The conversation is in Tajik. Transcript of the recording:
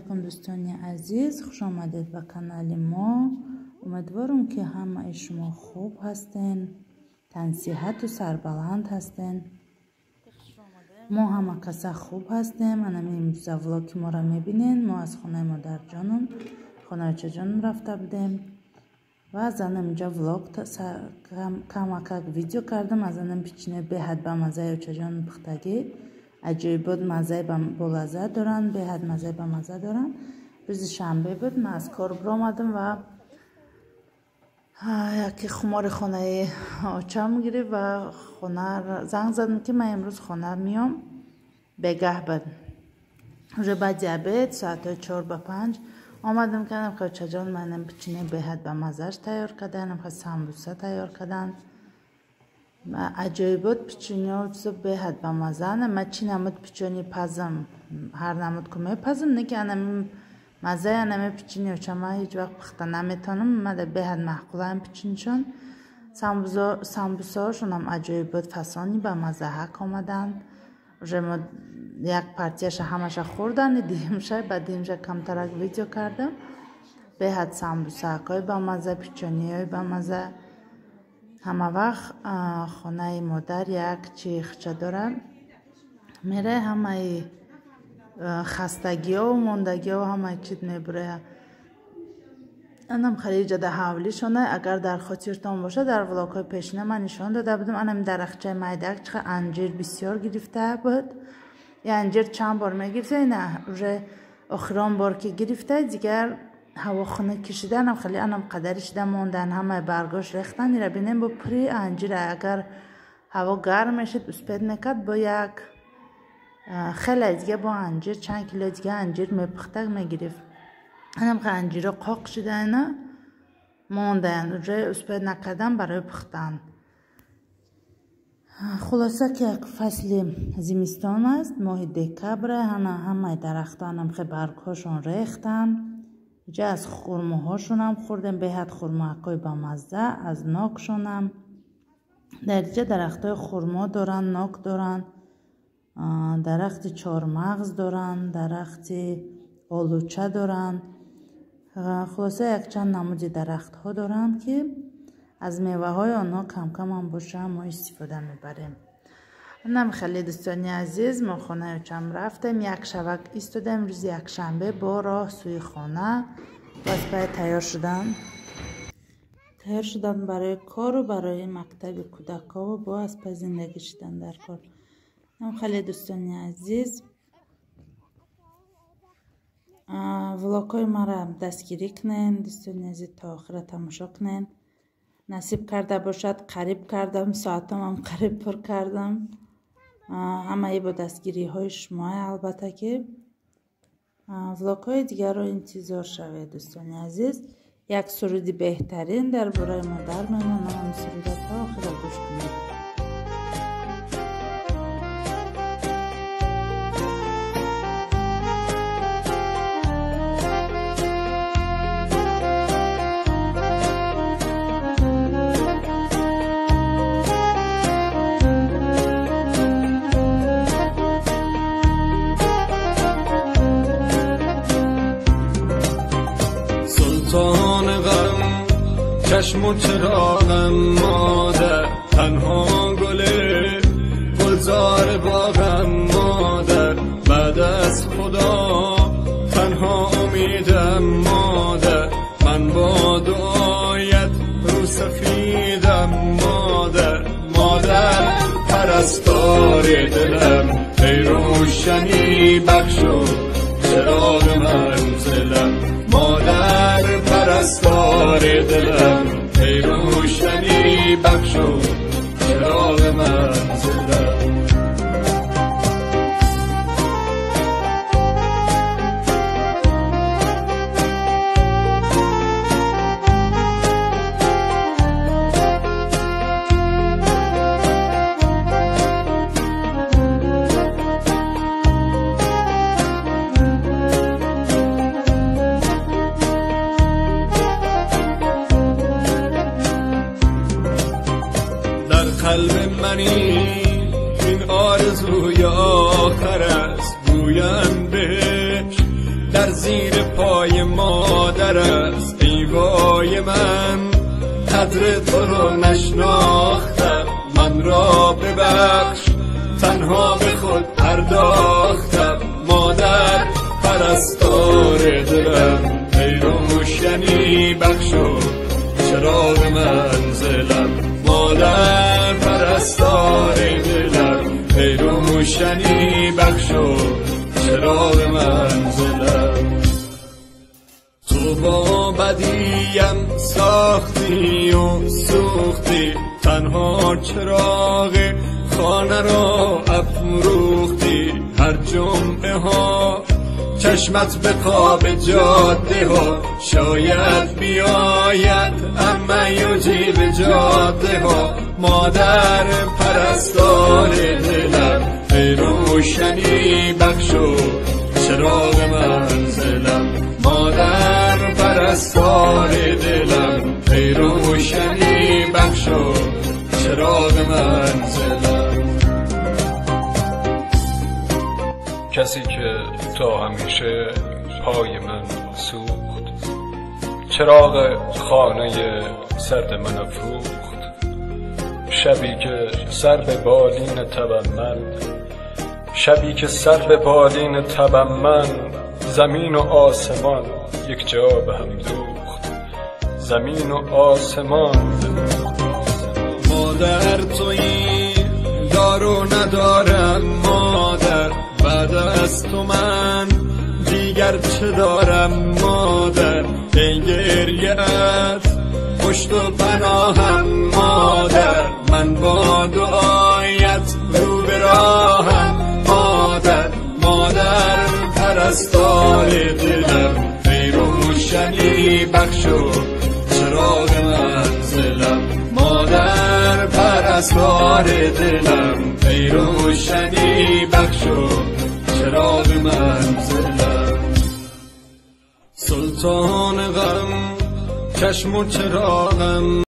Алайкум дӯстони азиз, хуш омадед ба канали мо. Умедворам, ки ҳамаи шумо хуб ҳастен, тансиҳату сарбаланд ҳастен. Мо ҳама каса хуб ҳастем. Анами имрӯза влоги моро мебинен. Мо аз хонаи модарҷонум, хонаи очаҷонум рафта будем ва аз анам инҷа влог камакак видео кардам. Аз анам печенье беҳад ба маззаи очаҷонум пухтагӣ. Аҷоибот маззаи болаззат доранд, беҳад маззаи бамазза доранд. Рӯзи шанбе буд, ман аз кор биромадам ва яке хумори хонаи очам гирифт ва хона занг задам, ки ман имрӯз хона миём. Бегаҳ буд, уже баъди обед, соатҳои 4 ба 5 омадам, кардам ки очаҷон манам печенье беҳад ба маззаш тайёр карданд, самбуса тайёр карданд. Аҷоибот печенье беҳад ба мазза. Ман чӣ намуд печенье пазам, ҳар намуд ку мепазам, не ки анами маззаи анами печенье оча ман ҳеҷ вақт пухта наметавонам. Мада беҳад маъқулаам печеньешон. Самбусаҳошонам аҷоибот фасони ба маззаҳак омаданд. Уже мо як партияша ҳамаша хӯрдан, диюмша ба диюмша камтарак видео кардам. Беҳад самбусаакҳои бамазза, печеньеҳои бамазза. Ҳама вақт хонаи модар як чи хча дорад, мерай, ҳамаи хастагиҳову мондагиҳо ҳамаи чиз мебурая. Анам хариҷада ҳавлишона, агар дар хотиртон бошад, дар влогҳои пешина ман нишон дода будам. Анам дарахчаи майдак чиқа анҷир бисёр гирифта буд. И анҷир чанд бор мегирифта, ина уже охирон бор ки гирифта, дигар ҳаво хунук кишида, анам хеле анам қадари шида мондан, ҳамаи баргош рехтан. Ира бинем, бо пури анҷир. Агар ҳаво гарм мешид, успеть мекард, бо як хеле дига бо анҷир, чанд кило дига анҷир мепухта мегирифт. Анам анҷиро қоқ шида, ина мондаянд, уже успеть накардан барои пухтан. Хулоса ки як фасли зимистон аст, моҳи декабр, ҳамаи дарахтҳо анам хе баргҳошон рехтанд. Иҷа аз хурмоҳошонам хӯрдем, беҳад хурмоакҳои бамазза, аз нокшонам. Дар иҷа дарахтҳои хурмо доранд, нок доранд, дарахти чормағз доранд, дарахти олуча доранд. Хулоса, якчанд намуди дарахтҳо доранд, ки аз меваҳои онҳо камкамам боша мо истифода мебарем. Нам хеле дӯстони азиз, мо хонаи очам рафтем, як шавак истодем. Рӯзи якшанбе бо роҳ сӯи хона, боз баъд тайёр шудан барои кору барои мактаби кӯдакҳову бо аз пай зиндагӣ шудан дар кор. Нам хеле дӯстони азиз, влогҳои маро дастгирӣ кунен, дӯстони азиз, то охира тамошо кунен. Насиб карда бошад, қариб кардам, соатамам қариб пур кардам. Ҳамаи бо дастгириҳои шумо, албатта, ки влогҳои дигарро интизор шавед, дӯстони азиз. Як суруди беҳтарин дар бораи модар мемонам, суруда то охира гӯш кунед. سلطان غم، چشم و چراغم مادر، تنها گل گلزار باغم مادر، بعد از خدا تنها امیدم مادر، من با دعایت رو سفیدم مادر. مادر پرستار دلم، ای روشنی بخش و چراغ منزلم، مادر پرستار دلم، ای روشنی بخش و چراغ منزلم. قلب منی این آرزوی آخر است، گویم بهش در زیر پای مادر است. ای وای من قدر تو رو نشناختم، من را ببخش تنها به خود پرداختم. مادر پرستار دلم، ای روشنی بخش و چراغ منزلم. مادر پرستار دلم، ای روشنی بخش و چراغ منزلم. تو با بدیم ساختی و سوختی، تنها چراغ خانه را افروختی. هر جمعه ها چشمت به خواب جاده ها، شاید بیاید اما یجیب جاده ها. مادر پرستار دلم، ای روشنی بخش و چراغ منزلم. مادر پرستار دلم، ای روشنی بخش و چراغ منزلم. کسی که تا همیشه پای من سوخت، چراغ خانه سرد من افروخت. شبی که سر به بالین تبم من، شبی که سر به بالین تبم من، زمین و آسمان یک جا به هم دوخت، زمین و آسمان. مادر تویی دارو ندارم، مادر بعد از تو من دیگر چه دارم. مادر ای گریه‌ات پشت و پناهم، مادر من با دعایت رو به راهم. مادر مادر پرستار دلم، ای روشنی بخش و چراغ منزلم. مادر پرستار دلم، ای روشنی بخش و چراغ منزلم. سلطان غم چشم و چراغم.